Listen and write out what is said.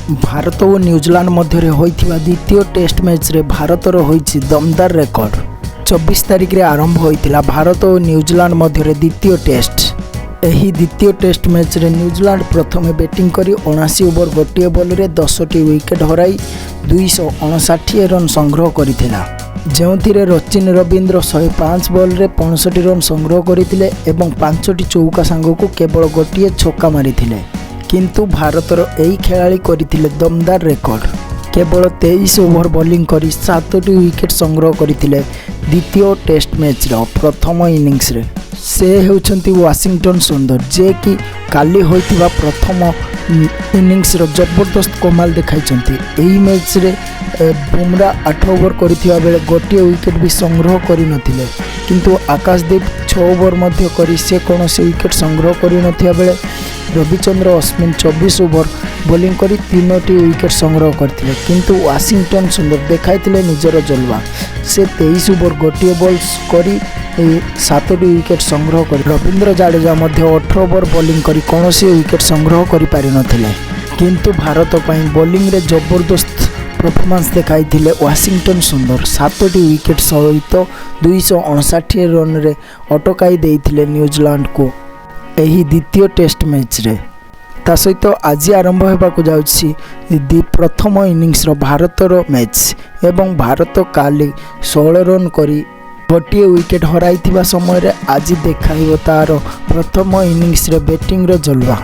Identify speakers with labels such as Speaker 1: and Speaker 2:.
Speaker 1: ଭାରତ ଓ New Zealand ମଧ୍ୟରେ ହୋଇଥିବା ଦ୍ୱିତୀୟ ଟେଷ୍ଟ ମ୍ୟାଚ୍ରେ ଭାରତର ହୋଇଛି ଦମଦାର ରେକର୍ଡ। 24 ତାରିଖରେ ଆରମ୍ଭ ହୋଇଥିଲା ଭାରତ ଓ ନ୍ୟୁଜିଲାଣ୍ଡ ମଧ୍ୟରେ ଦ୍ୱିତୀୟ ଟେଷ୍ଟ। ଏହି ଦ୍ୱିତୀୟ ଟେଷ୍ଟ ମ୍ୟାଚ୍ରେ ନ୍ୟୁଜିଲାଣ୍ଡ ପ୍ରଥମେ ବ୍ୟାଟିଂ କରି 79 ଓଭର 1 ବଲରେ 10ଟି ୱିକେଟ୍ ହରାଇ 259 ରନ୍ ସଂଗ୍ରହ କରିଥିଲା, ଯେଉଁଥିରେ ରଚିନ ରବୀନ୍ଦ୍ର 105 ବଲରେ 65 ରନ୍ ସଂଗ୍ରହ କରିଥିଲେ ଏବଂ 5ଟି ଚୌକା ସାଙ୍ଗକୁ କେବଳ ଗୋଟିଏ ଛକା ମାରିଥିଲେ। କିନ୍ତୁ ଭାରତର ଏହି ଖେଳାଳି କରିଥିଲେ ଦମଦାର ରେକର୍ଡ। କେବଳ 23 ଓଭର ବୋଲିଂ କରି 7ଟି ୱିକେଟ୍ ସଂଗ୍ରହ କରିଥିଲେ ଦ୍ୱିତୀୟ ଟେଷ୍ଟ ମ୍ୟାଚ୍ର ପ୍ରଥମ ଇନିଂସରେ। ସେ ହେଉଛନ୍ତି ୱାଶିଂଟନ ସୁନ୍ଦର, ଯିଏକି କାଲି ହୋଇଥିବା ପ୍ରଥମ ଇନିଂସର ଜବରଦସ୍ତ କମାଲ ଦେଖାଇଛନ୍ତି। ଏହି ମ୍ୟାଚ୍ରେ ବୁମରା 8 ଓଭର କରିଥିବା ବେଳେ ଗୋଟିଏ ୱିକେଟ୍ ବି ସଂଗ୍ରହ କରିନଥିଲେ। କିନ୍ତୁ ଆକାଶଦୀପ 6 ଓଭର ମଧ୍ୟ କରି ସେ କୌଣସି ୱିକେଟ୍ ସଂଗ୍ରହ କରିନଥିବା ବେଳେ ରବିଚନ୍ଦ୍ର ଅଶ୍ୱିନ 24 ଓଭର ବୋଲିଂ କରି 3ଟି ୱିକେଟ୍ ସଂଗ୍ରହ କରିଥିଲେ। କିନ୍ତୁ ୱାଶିଂଟନ ସୁନ୍ଦର ଦେଖାଇଥିଲେ ନିଜର ଜଲୱା। ସେ 23 ଓଭର 1 ବଲ୍ କରି ଏହି 7ଟି ୱିକେଟ୍ ସଂଗ୍ରହ କରି, ରବୀନ୍ଦ୍ର ଜାଡେଜା ମଧ୍ୟ 18 ଓଭର ବୋଲିଂ କରି କୌଣସି ୱିକେଟ୍ ସଂଗ୍ରହ କରିପାରିନଥିଲେ। କିନ୍ତୁ ଭାରତ ପାଇଁ ବୋଲିଂରେ ଜବରଦସ୍ତ ପରଫର୍ମାନ୍ସ ଦେଖାଇଥିଲେ ୱାଶିଂଟନ ସୁନ୍ଦର। 7ଟି ୱିକେଟ୍ ସହିତ 259 ରନ୍ରେ ଅଟକାଇ ଦେଇଥିଲେ ନ୍ୟୁଜିଲାଣ୍ଡକୁ ଏହି ଦ୍ୱିତୀୟ ଟେଷ୍ଟ ମ୍ୟାଚ୍ରେ। ତା ସହିତ ଆଜି ଆରମ୍ଭ ହେବାକୁ ଯାଉଛି ପ୍ରଥମ ଇନିଂସର ଭାରତର ମ୍ୟାଚ୍ ଏବଂ ଭାରତ କାଲି 16 ରନ୍ କରି ଗୋଟିଏ ୱିକେଟ୍ ହରାଇଥିବା ସମୟରେ ଆଜି ଦେଖାଇବ ତା'ର ପ୍ରଥମ ଇନିଂସରେ ବ୍ୟାଟିଂର ଜଲୱା।